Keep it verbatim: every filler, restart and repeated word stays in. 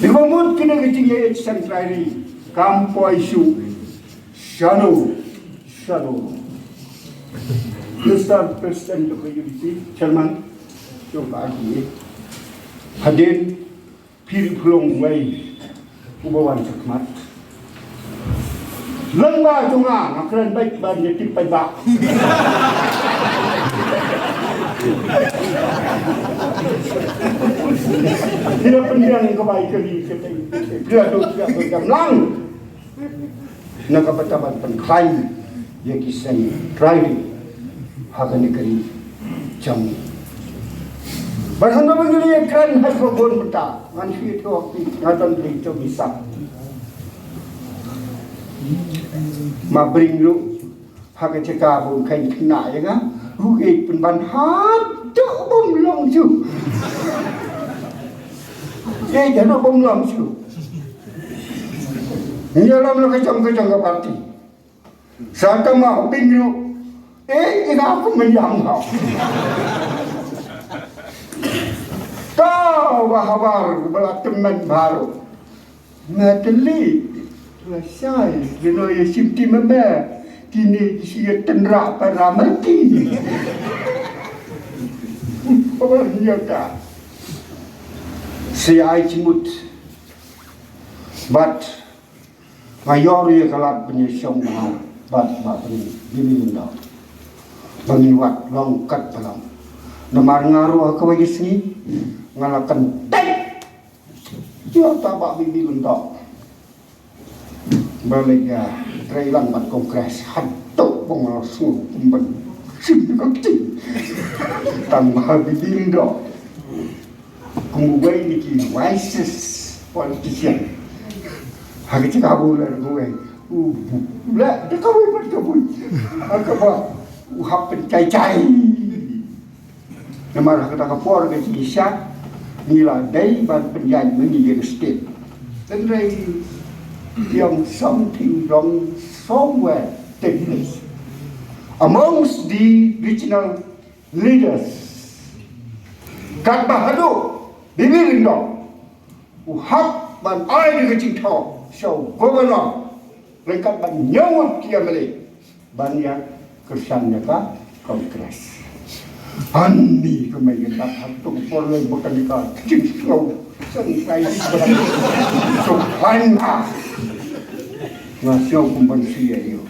Te ba mut kine ki jingïaid seng trai ri kam poi shuh. Shano, shano. Mister President of the U D C, Chairman, jong ka R T A. Hadien phi ri phi long wei uba wan shakhmat. Leng ba jong nga, nga kren beit ban ïa tip paidbah. Phi la pynbiang ka bai ka ri ka tei. Phi la duk phi la duk jam lang. Na ka bynta ban pynkhlaiñ ïa ki seng trai ri ha kane ka ri jong ngi. Bad hynda ba ngi la ïakren ha ka bun bynta, ngan shu ïathuh ha phi, nga don dei jong ngi sap. Ma bring ruh ha ka jaka bun kheiñ khynnah ïa nga, u ïeit pynban haduh bym long shuh. Ïeit haduh bym long shuh. Ngi ïalam la ka jong ka jong ka party. Sa ka ma u bing ruh. Eh, ina kum ïam ha. Ka ba habar ba la tymmen baroh. Nga tylli. Nga shai. Kino ïa shim tim ma me. Kine ki shi ïa tynrah para ma ki. Habar ïa ka. Shi ai jingmut. Bad nga ïoh ruh ïa ka lad ban ïashong bha bad Bah Bri, Bri Lyngdoh. Ba ngin wad long kat ba long. Namar nga ruh ha kawei ka sngi nga la kyntait ïa uta Bah Bri Lyngdoh. Ba leit ïatrei lang bad Congress haduh ba nga la sngew kumban shim ka kti. Tang Bah Bri Lyngdoh. Kum uwei na ki wisest politician. Ha ka jaka ba u la ruh uwei. U la da kawei pat kawei. Ha kaba u hap pynjai jai. Namar ha kata ka por ka jingshisha ngi la dei ban pynjai ma ngi ïa ka state. Hynrei biang something wrong somewhere take place amongst the regional leaders. Katba haduh Bibi Lyngdoh u hap ban ai da ka jingthoh sha u governor ryngkat ban ñiew ki M L A ban ïa kyrshan ïa ka Congress. Ani ka mei ka tat ha tu ka por lei ba ka ni ka jingsngew sngewsih ba ka sngewkhlaiñ ha. Nga sngew kumban shu ïa ïoh.